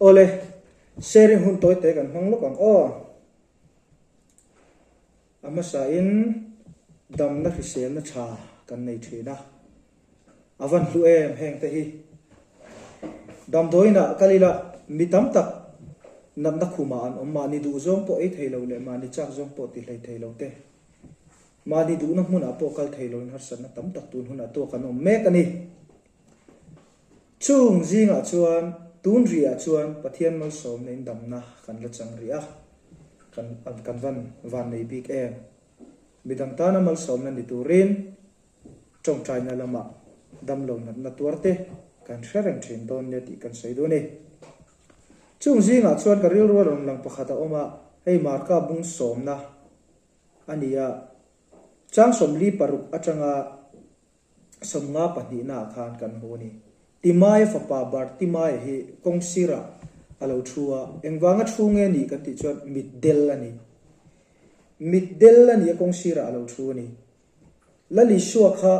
Awle, sharing hun tawi te kan hmang lawk ang aw. A hmasain damna hriselna tha kan nei thin a, a van hlu em heng te hi. Damdawiinah kal ila mi tam tak natna khumah an awm, mahni duh zawng pawh ei thei lo leh mahni chak zawng pawh ti hlei thei lo te, mahni duhna hmunah pawh kal thei loin harsatna tam tak tun hunah tuak an awm mek a ni. Chung zingah chuan tun rihah chuan Pathian malsawmna in damna kan la chang rih a, kan kan van van nei bik em? Midang tana malsawmna ni turin tawngtaina lamah damlo natna tuar te kan hre reng thin dawn nia tih kan sawi duh a ni. Chung zingah chuan ka rilru a rawn lang pakhat a awm a, hei Marka bung sawmna a ni a, chang 46 atanga 50 pahnihnaah khan kan hmu a ni. Timaia fapa Bartimaia hi kawng sirah a lo thu a, engvanga thu nge ni kan tih chuan mitdel a ni. Mitdel a ni a kawng sirah a lo thu a ni. Lalisua kha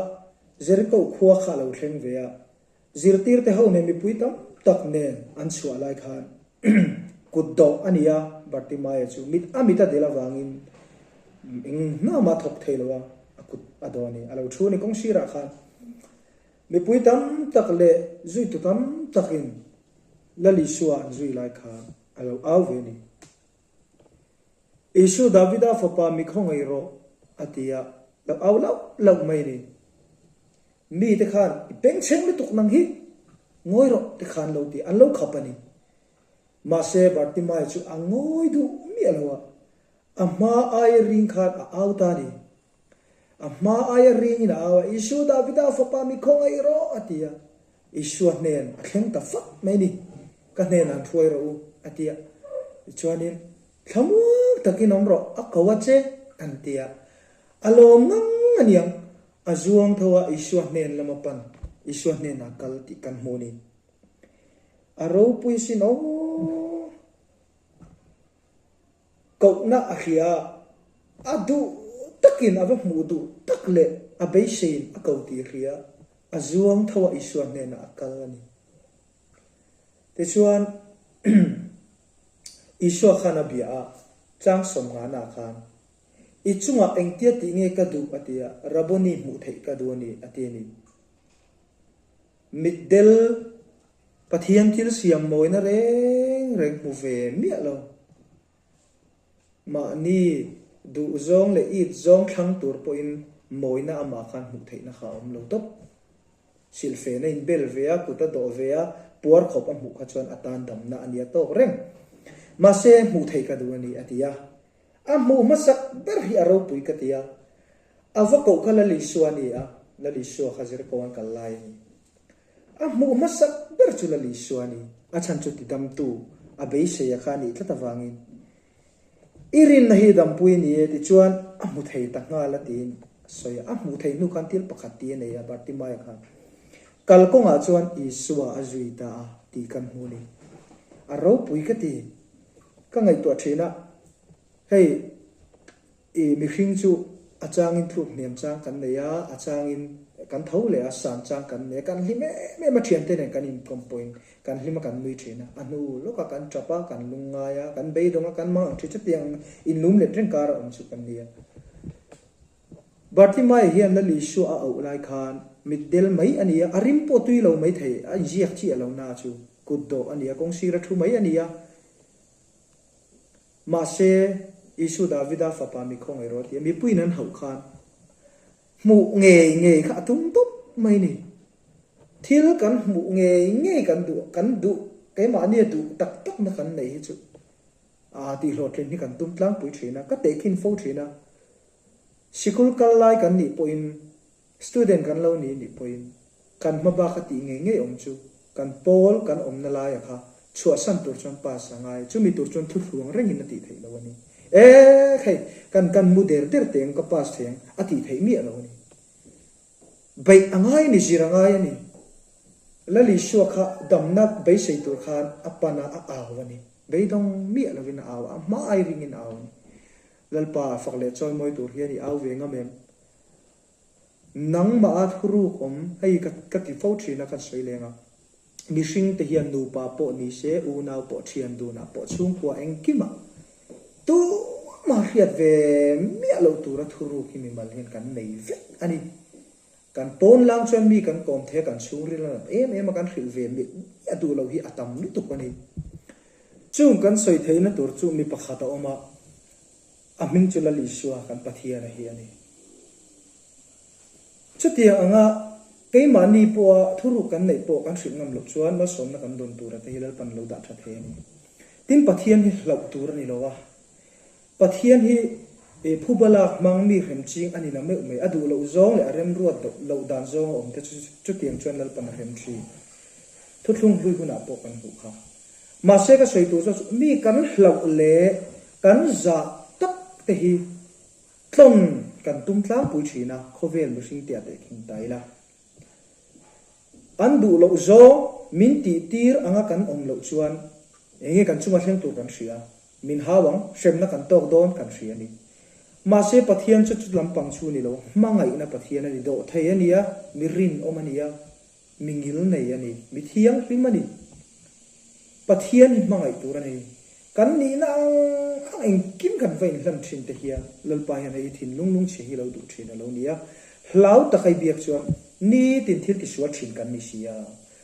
Jeriko khua kha a lo thleng ve a, Zirtirte ho nen mipui tam tak nen an chhuah lai khan kut dawh a ni a, Bartimaia chu mit a mit a del avangin eng hnamah thawk thei lo a, a kut a dawh a ni. A lo thu a ni kawng sirah khan mipui tam tak leh zuitu tam takin Lal Isua an zui lai khan a lo au ve a ni. Isu Davida fapa mi khawngaih rawh a ti a, lo au lauh lauh mai a ni. Mite khan i pengchheng lutuk nang hi ngawi rawh te khan lo ti an lo khap a ni. Mahse Bartimai chu a ngawi duh miah lo a, a hma aia ring khan a au ta a ni. A hma aia ringin a au a, Isu Davida fapa mi khawngaih rawh a ti a. Isua hnen a thleng ta fak mai a ni. Ka hnenah an hruai rawh u a ti a. Tichuanin thlamuang takin awm rawh a ko a che an ti a. A lawm ngang a niang. A zuang tho a Isua hnen lama pan, Isua hnenah kal tih kan hmu a ni. A ropui sin aw! Kohna a hria a, a duh takin a va hmuh duh tak leh a beiseiin a ko tih a hria a, a zuang tho a Isua hnenah a kal a ni. Tichuan, Isua khan a bia a, chang 50 khan, I chungah engtia tih nge ka duh? a ti a, Rabboni hmuh theih ka duh a ni, a ti a ni. Mitdel Pathian thil siam mawina reng reng hmu ve miah lo. Mahni duh zawng leh it zawng thlang tur pawhin mawina amah khan hmuh theihna kha a awm lo tawp. Silhfen a inbel ve a, kut a dawh ve a, puar khawp a hmuh kha chuan a tan damna a nia tawk reng. Mahse, hmuh theih ka duh a ni, a ti a. A hmuh hmasak ber hi a ropui ka ti a, a va koh kha Lal Isua a ni a, Lal Isua kha Jericho an kal lai a ni. A hmuh hmasak ber chu Lal Isua a ni, a chhan chu tidamtu, a beiseia kha a nih tlat avangin. I rinna hi dampui a ni e tichuan a hmu thei ta nghal a tiin a sawi a, a hmuh theih hnu khan thil pakhat ti a nei a, Bartimaia khan kalkawngah chuan Isua a zui ta a tih kan hmu a ni. A ropui ka ti. Ka ngaihtuah thin a, hei i mihring chu a changin thluk hniam chang kan nei a, a changin kan tho leh a, san chang kan nei a, kan hlim em em a, thiante nen kan inkawm pawhin kan hlim a, kan nui thin a, a hnu lawkah kan tap a, kan lungngai a, kan beidawng a, kan mang ang thin chutiang inlum let reng kar a awm chu kan ni a. Bartimai hian Lal Isua a auh lai khan mitdel mai a ni a, a rim pawh tui lo mai thei, a inziak chiah lo na chu kut dawh a ni a, kawng sira thu mai a ni a. Mahse, Isu Davida fapa mi khawngaih rawh a ti a, mipuiin an hauh khan hmuh ngei ngei kha a tum tawp mai a ni. Thil kan hmuh ngei ngei kan duh, kan duh, keimahnia duh tak takna kan neih hi chu a tihhlawhtlin hi kan tum tlangpui thin a, ka tehkhin fo thin a. Sikul kal lai kan nih pawhin, student kan lo ni nih pawhin, kan hma bak a tih ngei ngei awm chu, kan pawl kan awmna laia kha chhuahsan tur chuan pass a ngai, chumi tur chuan thuthluang rengin a tih theih lo a ni. Ek hei, kan kan mu der der teh ang, ka pass thei ang, a tih theih miah lo a ni. Beih a ngai a ni, zir a ngai a ni. Lal Isua kha damna beisei tur khan a pan a, a au a ni. Beidawng miah lovin a au a, a hma ai ringin a au a ni. Lalpa fak leh chawimawi tur hian i au ve ngam em? Nangmah a thuruk awm, hei ka ka ti fo thin a kan sawi leng a. Mihringte hian nupa pawh ni se, unau pawh, thian dunah pawh, chhungkua engkimah tumah hriat ve miah loh tura thuruk hi mimal hian kan nei vek a ni. Kan pawn lang chuan mi kan kawm thei a, kan chhungril a nat em em a, kan hrilh ve miah miah duh loh hi a tam lutuk a ni. Chung kan sawi theihna tur chu mi pakhat a awm a, a hming chu Lal Isua kan Pathiana hi a ni. Chutiang anga keimahni pawha thuruk kan neih pawh kan hrilh ngam loh chuan malsawmna kan dawn tura te hi Lalpan lo dah tha thei a ni. Tin, Pathian hi hlauh tur a ni lo a, Pathian hi phuba lak hmang mi hrem ching a ni na meuh mai. A duh loh zawng leh a remruat loh dan zawng a awm te chu chutiang chuan Lalpan a hrem thin. Thuthlung hlui hunah pawh kan hmuh kha. Mahse ka sawi tur zawk chu mi kan hlauh leh kan zah tak te hi Tlawn kan tum tlangpui thin a, khawvel mihring te a tehkhin ta ila. An duh loh zawng min tih tir anga kan awm loh chuan eng nge kan chunga thleng tur kan hria, min hau ang, hremna kan tawk dawn kan hria a ni. Mahse Pathian chu chu lampang chu ni lo, hmangaihna Pathian a ni, dawhthei a ni a, mi rinawm a ni a, Mi ngilnei a ni, mi thianghlim a ni. Pathian hi hmangaih tur a ni. Kan nihna ang ang engkim kan va inhlan thin te hian Lalpa hian hei i thinlung lungchhia hi lo duh thin a lo ni a. Hlau taka i biak chuan nitin thil tisual thin kan ni si a,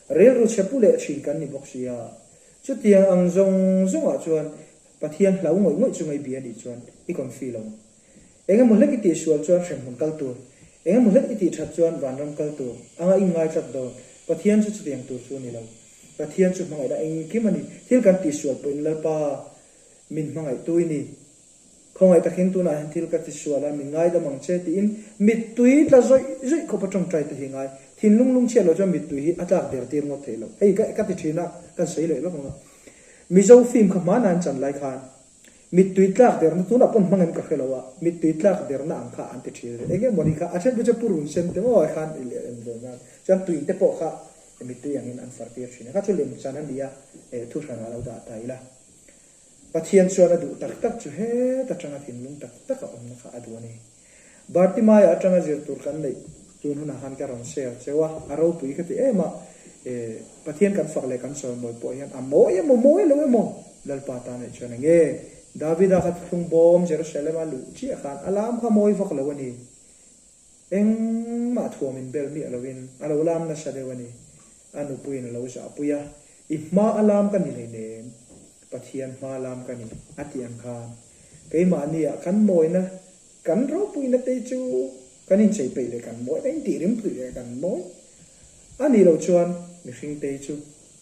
rilru chhe pu leh thin kan ni bawk si a. Chutiang ang zawng zawngah chuan Pathian hlau ngawih ngawih chunga i bia a nih chuan i confi lo ang. Eng emaw hlek i tih sual chuan hremhmun kal tur, eng emaw hlek i tih that chuan vanram kal tur anga i ngai tlat dawn. Pathian chu chutiang tur chu a ni lo. Pathian chu hmangaihna engkim a ni. Thil kan tih sual pawhin Lalpa min hmangaihtu i ni. Khawngaih takin tunah hian thil ka ti sual a, min ngaidam ang che tiin mittui tla zawih zawih khawpa tawngtai te hi ngai. Thinlung lungchhiat loh chuan mittui hi a tlak der tir ngawt theih loh. Hei ka ti thin a, kan sawi leh lawk ang a. Mizo film kha hmanah an chan lai khan Mittui tlak derna tunah pawn hmang em ka hre lo a, mittui tlak derna ang kha an ti thin a ni. Enge mawni kha a then chu purun sen te maw khan i leh em ve nan chuan tui te pawh kha mittui angin an far tir thin a, kha chu lem chan a ni a, eh thu hranah lo dah ta ila. Pathian chuan a duh tak tak chu heta tanga thinlung tak tak a awmna kha a duh a ni. Bartimaia atanga zir tur kan neih tun hunah khan ka rawn share cheu a, a ropui ka ti em a, e, Pathian kan fak leh kan sawimawi pawh hian a mawi emaw mawi lo emaw Lalpa tan leh chuan enge Davida kha thuthlung bawm Jerusalem a luh chiah khan a lam kha mawi vak lo a ni, engmah thuam in bel miah loin a lo lam nasa deuh a ni, a nupuiin a lo zahpui a, i hma a lam ka ni hleinem, Pathian hma lam ka ni a tih ang khan keimahnia kan mawina Kan ropuina te chu kan inchei peih leh kan mawi, kan intih rimpuih leh kan mawi a nih loh chuan mihring te chu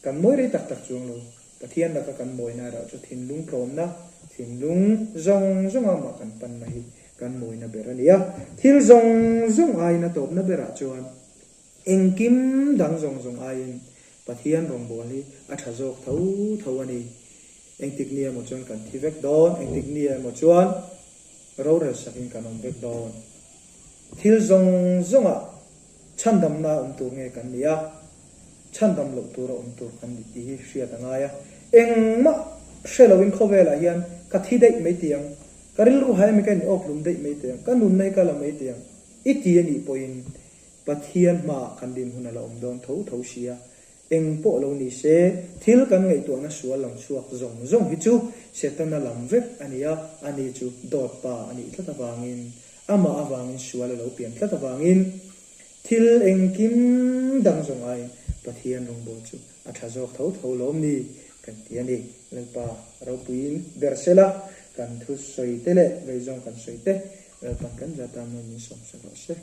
kan mawi rei tak tak chuang lo. Pathian laka kan mawina erawh chu thinlung tlawmna, thinlung zawng zawnga mah kan panna hi kan mawina ber a ni a. Thil zawng zawng aiin a tawpna berah chuan engkim dang zawng zawng aiin Pathian rawngbâwl hi a ṭha zawk tho tho a ni. Engtik ni emaw chuan kan thi vek dawn, engtik ni emaw chuan Rorel sakin kan awm vek dawn. Thil zawng zawngah chhandamna a awm tur nge kan ni a, chhandam loh tur a awm tur kan ni tih hi hriat a ngai a. Engmah hre loin khawvelah hian ka thi daih mai tih ang, ka rilru hai ami ka in awk hlum daih mai tih ang, ka nunna hi ka la mai tih ang i ti a nih pawhin Pathian hmaah kan din hun a la awm dawn tho tho si a. Eng pawh lo ni se, thil kan ngaihtuahna sual lang chhuak zawng zawng hi chu Setana lam vek a ni a, ani chu dawt pa a nih tlat avangin, amah avangin sual a lo pian tlat avangin, thil engkim dang zawng aiin Pathian rawngbâwl chu a ṭha zawk tho tho lawm ni kan ti a ni. Lalpa ropuiin ber sela, kan thusawi te leh veizawng kan sawi te Lalpan kan zata mawi min sawmsak rawh se.